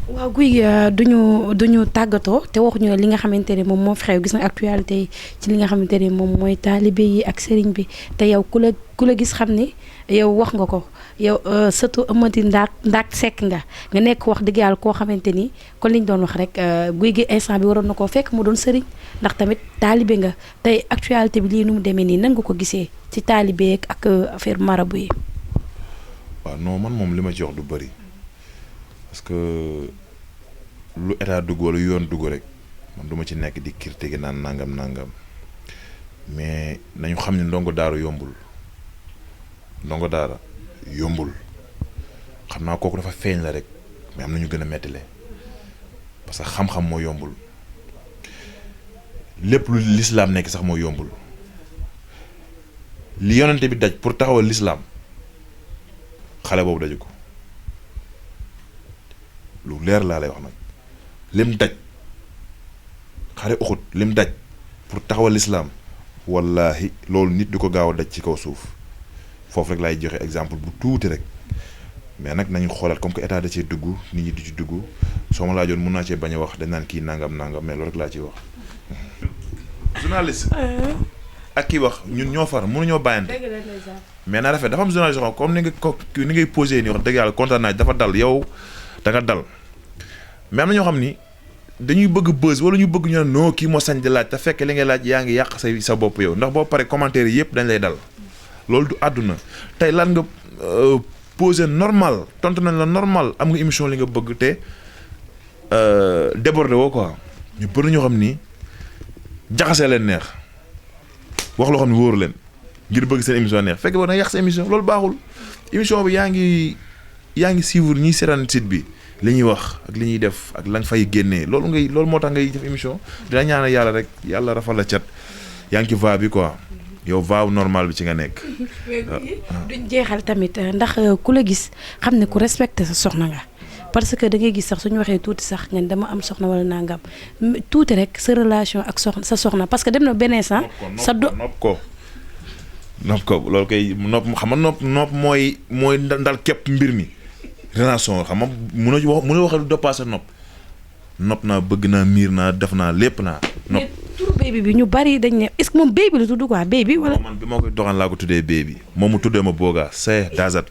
waaw guy gi duñu tàggatoo te waxuñu li nga xamante ne moom moo fi xew gis na actualité yi ci li nga xamante ne moom mooy taalibe yi ak sëriñ bi te yow ku la gis xam ni yow wax nga ko yow surtout Amady ndaak sekk nga nekk wax dëgg yàlla koo xamante ni kon liñ doon wax rek guy gi instant bi waroon na koo fekk mu doon sëriñ ndax tamit taalibe nga tey actualité bi lii nu mu demee nii nan nga ko gisee ci taalibe ak affaire marabu yi. waaw non man moom li ma ci wax du bëri. parce que lu état dugg wala yoon dugg rek man du ma ci nekk di critiquer naan nangam mais nañu xam ne ndongo daara yombul xam naa kooku dafa feeñ la rek mais am na ñu gën a mettile parce que xam-xam moo yombul lépp lu lislaam nekk sax moo yombul li yonente bi daj pour taxawal lislaam xale boobu daju ko lu leer laa lay wax nag lim daj xare Uhud lim daj pour taxawal lislaam wallaahi loolu nit du ko gaaw a daj ci kaw suuf foofu rek laay joxe exemple bu tuuti rek mais nag nañu xoolaat comme que état da cee dugg nit ñi di ci dugg soo ma laajoon mun naa cee bañ a wax dañ naan kii nangam mais loolu rek laa ciy wax. journaliste ak kii wax ñun ñoo far mënuñoo bàyyante mais na rafet dafa am journaliste yoo xam comme ni ngay posé nii wax dëgg yàlla kontaan naa dafa dal yow. da nga dal mais am na ñoo xam ni dañuy bëgg buzz wala ñu bëgg ñu ne non kii moo sañ di laaj te fekk li ngay laaj yaa ngi yàq sa bopp yow ndax boo pare commentaire yi yëpp dañ lay dal loolu du àdduna tey lan nga posé normal tontu nañ la normal am nga émission li nga bëgg te débordé woo quoi ñu bëri ñoo xam ni jaxasee leen neex wax loo xam ne wóoru leen ngir bëgg seen émission neex fekk boo na yàq sa émission loolu baaxul émission bi yaa ngi suivre ñiy seetaan site bi li ñuy wax ak li ñuy def ak lañ fay génnee loolu moo tax ngay def émission dina ñaanal yàlla rek yàlla rafal la cat yaa ngi ci va bi quoi yow va normal bi ci nga nekk. duñ jeexal tamit ndax ku la gis xam ne ku respecté sa soxna nga parce que da ngay gis sax suñu waxee tuuti sax nga dama am soxna wala nangam tuuti rek sa relation ak sa soxna parce que dem na beneen sax. sa do nopp ko nopp ko loolu koy nopp xam nga nopp mooy ndal képp mbir mi relation xam nga mënoo wax dépasser nopp naa bëgg naa miir naa def naa lépp naa nopp. mais turu baby bi ñu bari dañ ne est-ce que moom baby la tudd quoi baby wala. man bi ma koy doxaan laa ko tuddee baby moom mu tuddee ma boogaa c'est dazat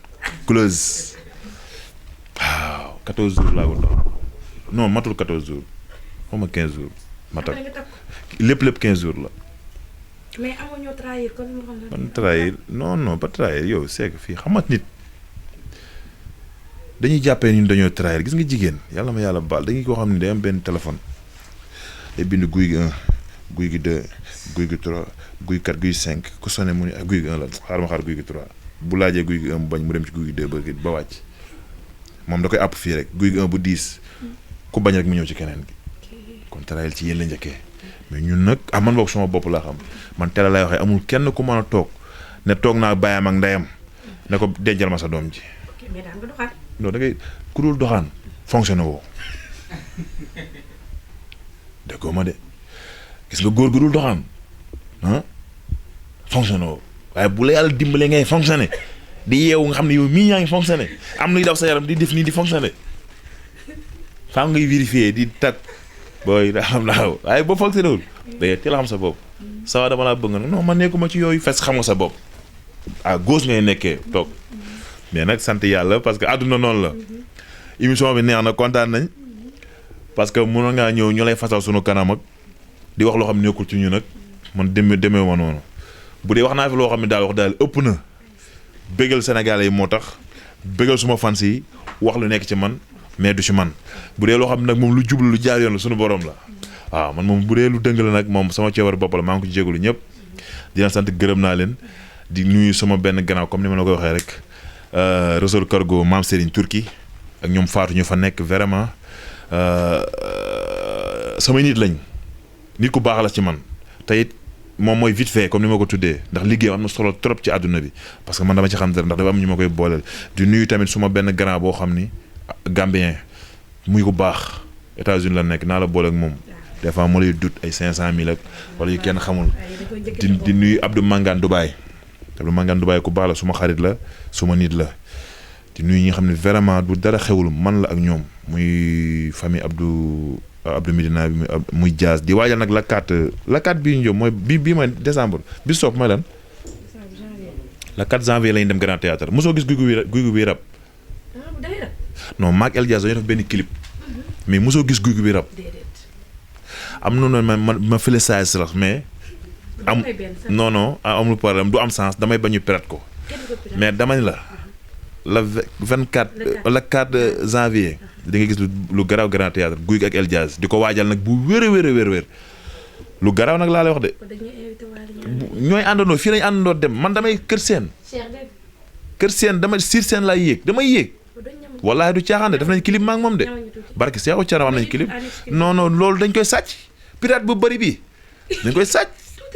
close waaw 14 jours laa ko doxaan non matul 14 jours xaw ma 15 jours matal lépp 15 jours la. mais amuñu trahir kon mu xam ne. ban trahir non ba trahir yow c'est que fii xamat nit dañuy jàppee ñun dañoo trahir gis nga jigéen yàlla ma yàlla baal dañuy koo xam ne day am benn téléphone day bind guy gi 1 guy gi 2 guy gi 3 guy 4 guy 5 ku sonné mu ne guy gi 1 la xaar ma xaar guy gi 3 bu laajee guy gi 1 mu bañ mu dem ci guy gi 2 ba wàcc moom da koy àpp fii rek guy gi 1 bu 10 ku bañ rek mu ñëw ci keneen gi kon trahir ci yéen la njëkkee mais ñun nag man boog sama bopp laa xam man teel lay waxee amul kenn ku mën a toog ne toog naa bàyyam ak ndeyam ne ko dencal ma sa doom ji. mais daan nga doxaan. non da ngay ku dul doxaan fonctionné woo déggoo ma de gis nga góor gu dul doxaan fonctionné woo waaye bu la yàlla dimbalee ngay fonctionné di yeewu nga xam ne yow mii yaa ngi fonctionné am luy daw sa yaram di def nii di fonctionné faa ngay vérifier di tag booy da xam naa waaye boo fonctionné wul day teel a xam sa bopp sawa dama laa bëgg nag non man nekkuma ci yooyu fes xam nga sa bopp à gauche ngay nekkee toog mais nag sant yàlla parce que àdduna noonu la émission bi neex na kontaan nañ parce que mënoon ngaa ñëw ñu lay fasal sunu kanam ak di wax loo xam ne nekkul ci ñu nag man demee ma noonu bu dee wax naa fi loo xam ne daal wax daal ëpp na bégal Sénégalais yi moo tax bégal suma fans yi wax lu nekk ci man mais du ci man bu dee loo xam ne nag moom lu jublu lu jaar yoon la sunu borom la waaw man moom bu dee lu dëng la nag moom sama coowar bopp la maa ngi ko ci jégalu ñëpp dina sant gërëm naa leen di nuyu sama benn gannaaw comme ni ma la ko waxee rek Resol Cargo Maam Serigne Turki ak ñoom Fatou ñu fa nekk vraiment samay nit lañ nit ku baax la ci man te it moom mooy vite fait comme ni ma ko tuddee ndax liggéeyam am na solo trop ci àdduna bi parce que man dama ci xam dara ndax dafa am ñu ma koy booleel di nuyu tamit suma benn grand boo xam ni Gambien muy ku baax États-Unis la nekk naa la boole ak moom des fois moo lay dut ay 500000 ak wala yu kenn xamul di nuyu Abdou Mangane Dubaay Abdou Mangane Dubaay ku baax la suma xarit la suma nit la di nuyu ñi nga xam ne vraiment du dara xewul man la ak ñoom muy famille Abdou Medina bi muy Diaz di waajal nag la 4 bii ñu jëm mooy bii mooy décembre bi soog mooy lan la 4 janvier lañu dem Grand Théâtre mosoo gis guy gu bi rab non maag El Diaz dañoo def benn clip mais mosoo gis guy gu bi rab am na noonu ma félicité sax mais am non amul problème du am sens damay bañu perte ko mais dama ni la 24 la 4 janvier di nga gis lu garaaw Grand Théâtre guy gi ak El Diaz di ko waajal nag bu wér lu garaaw nag laa lay wax de ñooy àndandoo fii lañu àndandoo dem man damay kër seen dama sur seen laay yéeg damay yéeg wallaahi du caaxaan de def nañ clip maa ngi moom de barke Seexu Cana am nañ clip non loolu dañ koy sàcc pirate bu bëri bi dañ koy sàcc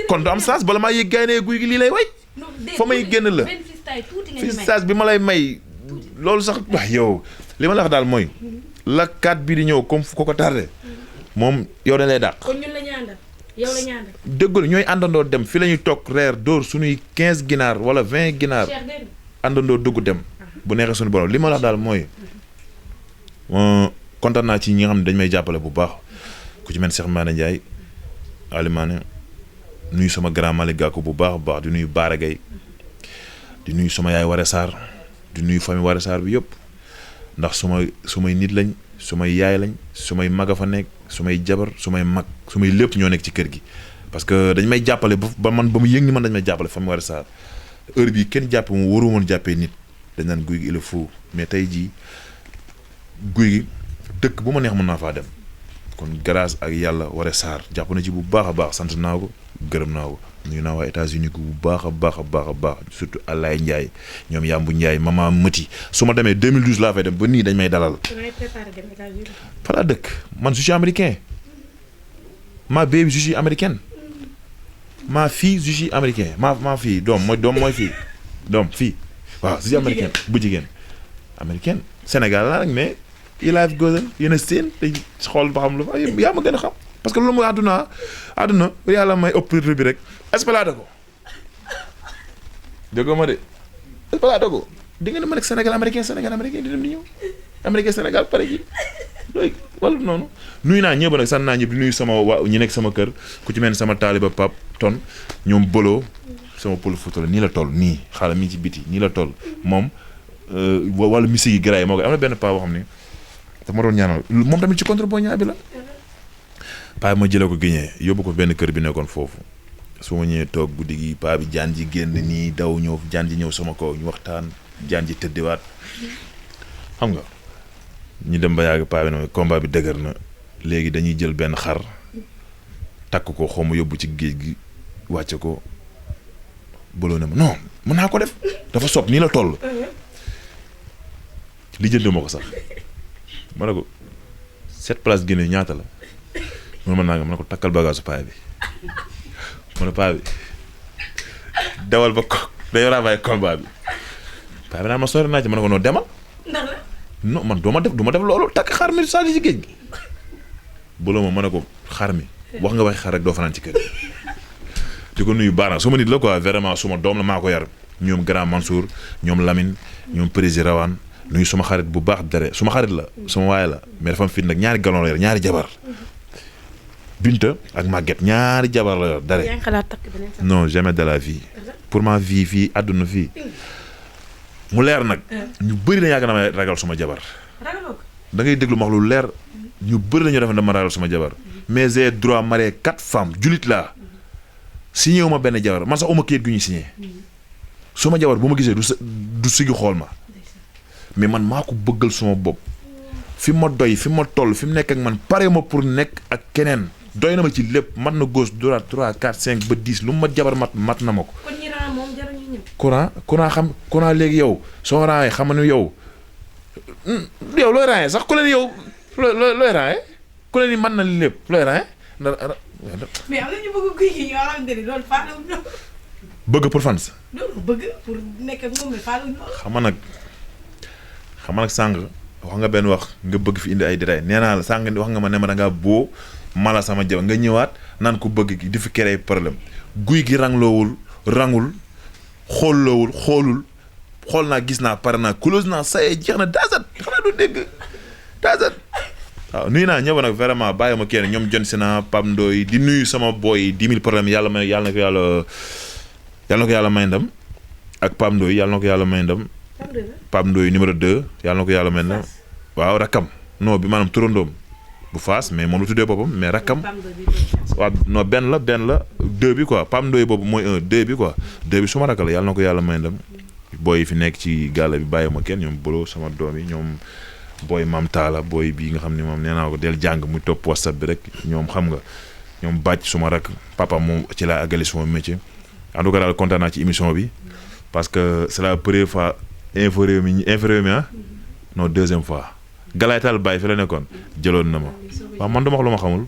kon du am sens bala maa yéeg gaynde guy gi lii lay way fa may génn la fi stage bi ma lay may loolu sax wax yow li ma la wax daal mooy la 4 bi di ñëw comme fu ko tardé moom yow dañ lay dàq. kon ñun la ñu àndal yow la ñu àndal. dëggal ñooy àndandoo dem fi la ñuy toog reer dóor suñuy 15 ginaar wala 20 ginaar àndandoo dugg dem bu neexee suñu borom li ma la wax daal mooy kontaan naa ci ñi nga xam ne dañ may jàppale bu baax ku ci mel Cheikh Mané Ndiaye Alimane nuyu sama grand Malick Gakou bu baax a baax di nuyu Baara Gueye di nuyu sama yaay Waré Sarr di nuyu famille Waré Sarr bi yëpp ndax sumay nit lañ sumay yaay lañ sumay mag a fa nekk sumay jabar sumay mag sumay lépp ñoo nekk ci kër gi parce que dañ may jàppale ba man ba mu yëg ni man dañ may jàppale famille Waré Sarr heure bii kenn jàppe mu waru woon jàppee nit dañ naan guy gi il faut mais tey jii guy gi dëkk bu ma neex mën naa faa dem kon grâce ak yàlla Waré Sarr jàpp na ci bu baax a baax sant naa ko gërëm naa ko nuyu naa waa États-Unis bu baax a baax surtout Alaye Ndiaye ñoom Yambu Ndiaye mama Mati su ma demee 2012 laa fay dem ba nii dañ may dalal. fa laa dëkk man je suis américain ma baby je suis américaine ma fille je suis américain ma fille doom mooy fii doom fii waaw je suis américaine bu jigéen américaine Sénégal laa nag mais life goes on yéen a seen te xool ba xam lu fa yaa ma gën a xam parce que loolu mooy àdduna yàlla may opportunité bi rek espérer ko déggoo ma de balaa dogo di nga ne ma nekk Sénégal américain di dem di ñëw américain Sénégal pare gi loolu wala noonu nuyu naa ñëpp nag sant naa ñëpp di nuyu sama ñi nekk sama kër ku ci mel ni sama taaliba pap ton ñoom boloo sama pël photo la nii la toll nii xaaral mi ngi ci biti nii la toll moom wàllu musique yi gars yi moo koy am na benn paa boo xam ne dama doon ñaanal moom tamit ci contre boña bi la paa bi ma jëlee ko Guinée yóbbu ko benn kër bi nekkoon foofu su ma ñëwee toog guddi gi paa bi jaan ji génn nii daw ñëw jaan ji ñëw sama kaw ñu waxtaan jaan ji tëddiwaat xam nga ñu dem ba yàgg paa bi nag combat bi dëgër na léegi dañuy jël benn xar takk ko xaw ma yóbbu ci géej gi wàcce ko boloo ne ma non mën naa ko def dafa sob nii la toll li jënd ma ko sax ma ne ko 7 places Guinée ñaata la man ma naa nga ma ne ko takkal bagage su paa bi ma ne paa bi dawal ba ko day raavaay combat bi paa bi naan ma sori naa ci ma ne ko non demal non man du ma def loolu takk xar mi saa ci géej gi boloo ma ne ko xar mi wax nga waxi xar rek doo fanaan ci kër di ko nuyu baax na suma nit la quoi vraiment suma doom la maa ko yar ñoom grand Mansour ñoom Lamine ñoom président Rawane nuyu suma xarit bu baax dare suma xarit la suma waaye la mais dafa am fit nag ñaari galon la yor ñaari jabar Binta ak Maguette ñaari jabar la yor dare non jamais de la vie pour ma vie fii àdduna fii mu leer nag ñu bëri na yàgg na ma ragal suma jabar da ngay déglu ma wax lu leer ñu bëri nañoo def dama ragal suma jabar mais j'ai droit marier 4 femmes julit laa signé wu ma benn jabar man sax uma kayit gu ñuy signé suma jabar bu ma gisee du sigi xool ma mais man maa ko bëggal suma bopp fi ma doy fi ma toll fi mu nekk ak man pare ma pour nekk ak keneen doy na ma ci lépp mat na gauche droite 3 4 5 ba 10 lu ma jabar mat na ma ko. kon ñi raa moom jaruñu ñëw. courant léegi yow soo raayee xam ne yow looy raayee sax ku leen yow looy raayee ku leen ni mën na lépp looy raayee mais am na ñu bëgg guy gi ñoo xamante ni loolu faaluwul ñoom. bëgg pour fans. loolu bëgg pour nekk ak moom mais faaluwul ñoom. xam nga nag sàng wax nga benn wax nga bëgg fi indi ay détails nee naa la sàng wax nga ma ne ma da ngaa boo mala sama jabar nga ñëwaat naan ko bëgg gi di fi créer problème guy gi rangul xoolul xool naa gis naa pare naa close naa saye jeex na daasat xanaa du dégg daasat waaw nuyu naa ñëpp nag vraiment bàyyi ma kenn ñoom jon si naa Pape Ndoye di nuyu sama boy 10 000 problème yàlla na ko yàlla may ndam ak Pape Ndoye yàlla na ko yàlla may ndam Pape Ndoye numéro 2 yàlla na ko yàlla may ndam waaw rakkam non bi maanaam turandoom bu Fass mais moom lu tuddee boppam mais rakkam waaw non benn la 2 bi quoi Pape Ndoye boobu mooy 2 bi quoi 2 bi suma rakk la yàlla na ko yàlla may ndam boy yi fi nekk ci gàlla bi bàyyi ma kenn ñoom bolo sama doom yi ñoom booy Mam Talla booy bii nga xam ne moom nee naa ko del jàng muy topp WhatsApp bi rek ñoom xam nga ñoom bàcc suma rak papa moom ci laa àggali suma métier en tout cas daal kontaan naa ci émission bi parce que c'est la première fois info réew mi ah non 2e fois Galaye Tall Baye fi la nekkoon jëloon na ma waaw man duma wax lu ma xamul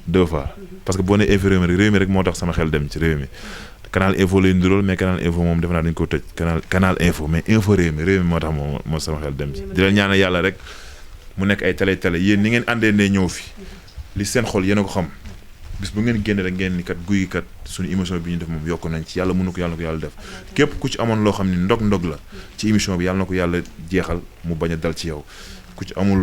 2 fois parce que boo nee info réew mi rek moo tax sama xel dem ci réew mi canal info lay ndurool mais canal info moom defe naa dañ ko tëj canal info mais info réew mi moo tax moo sama xel dem ci di leen ñaanal yàlla rek mu nekk ay télé yéen ni ngeen àndee ne ñëw fi li seen xol yéen a ko xam bis bu ngeen génne rek ngeen ni kat guy kat suñu émission bi ñu def moom yokk nañ ci yàlla mënu ko yàlla na ko yàlla def képp ku ci amoon loo xam ni ndog la ci émission bi yàlla na ko yàlla jeexal mu bañ a dal ci yow ku ci amul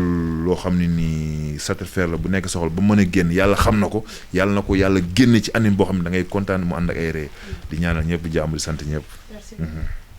loo xam ne nii satisfaire la bu nekk sa xol ba mën a génn yàlla xam na ko yàlla na ko yàlla génne ci anime boo xam ne da ngay kontaan mu ànd ak ay ree di ñaanal ñëpp jàmm di sant ñëpp